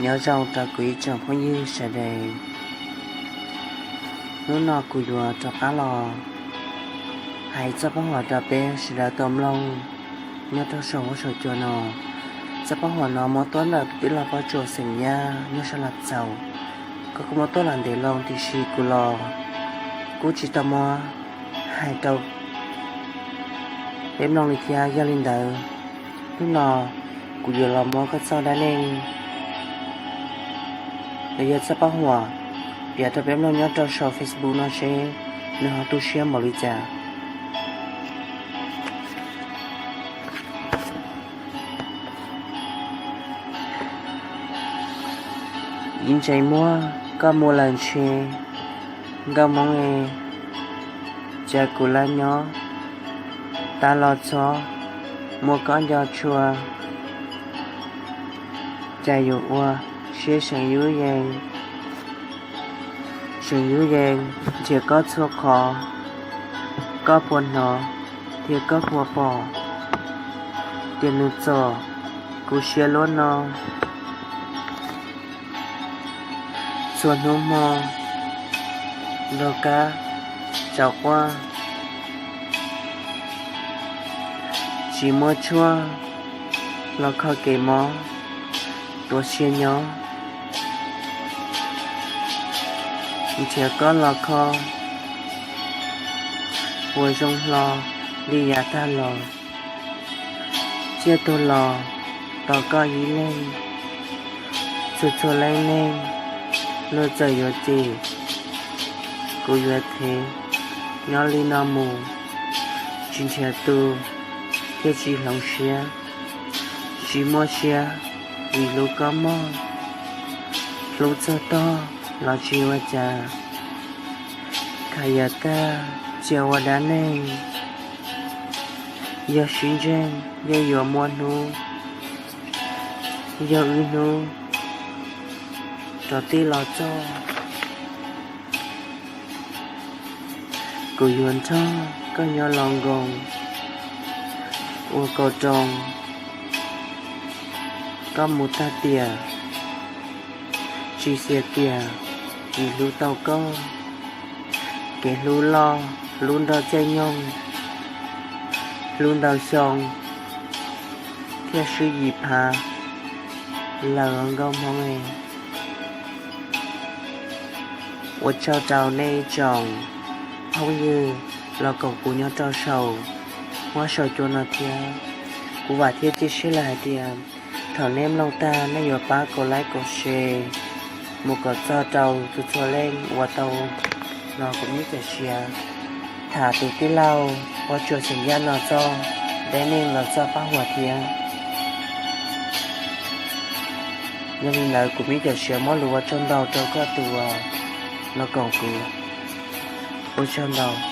Nyob zoo rau kuv ib tsoom phooj ywg sawv daws. Hnub no kuv yuav rov qab los hais txoj paj huam rau peb sawv daws tau mloog nyob rau saum huab saum cua no. Txoj paj huam no muab tuaj ntawm tij laug Pob Tsuas xeem Yaj nyob sab Lav Txaus. Koj kuj muab tuaj los ntev loo tiam sis kuv los kuj tsis tau muab hais rau peb mloog li thiab. Yog li ntawd, hnub no kuv yuav los muab koj txoj dab neeg los yog txoj paj huam piav rau peb mloog nyob rau saum Facebook no seb nws ho tu siab npaum li cas. Ib ntsis muab koj mus lawm ntshe, nkauj Hmoob e, cas kuv laj nyob tas los txhob muab koj nco tshua, cas yuav ua siab seem yub yees, seem yub yees nrhiav koj txhua qhov. Koj puas hnov thiab koj puas pom tias nws txom kuv siab luaj no? Txhua hnub hmo nrog kab tsaus quaj, tsis muaj tshuaj los kho kev mob, tuav siab nyob nrhiav koj los kho, puas zoo hlo li yav tag los. Tsiaj tuag los tos koj ib leeg, txhua txhua leej neeg luag txawm yuav cem, kuv yuav thev nyob li no mus, tsis nrhiav tus thiaj tsis hloov siab, tsis muaj siab vim hlub koj mog. Hlub txog tog los tsis ua cas, khas yog tag cia ua dab neeg. Yog sib ntseeg yeej yuav muaj hnub, yog wb hnub rov tij los txog. Kuv yuav nrog koj nyob los nkoos, ua kaus roos koj mus tag tiam, tsis xiam tiam tsis hlub tau koj. Kev hlub loj hlub nrog caij nyoog, hlub ntau xyoo thiaj swb yim phav lawm nkauj Hmoob e. Ua tsaug rau nej tsoom phooj ywg los koom kuv nyob rau saum huab saum cua no thiab. Kuv vam thiab cia siab lawm hais tias thaum nej mloog tag nej yuav pab kaum like kaum share mus kom txog rau txhua txhua leej uas tau hnov kuv Mib Cam Siav tham tus tij laug Pob Tsuas xeem Yaj no txoj dab neeg los txoj paj huam thiab. Yog li ntawd kuv Mib Cam Siav muab lus ua tsaug ntau rau koj tus uas los koom kuv. Ua tsaug ntau.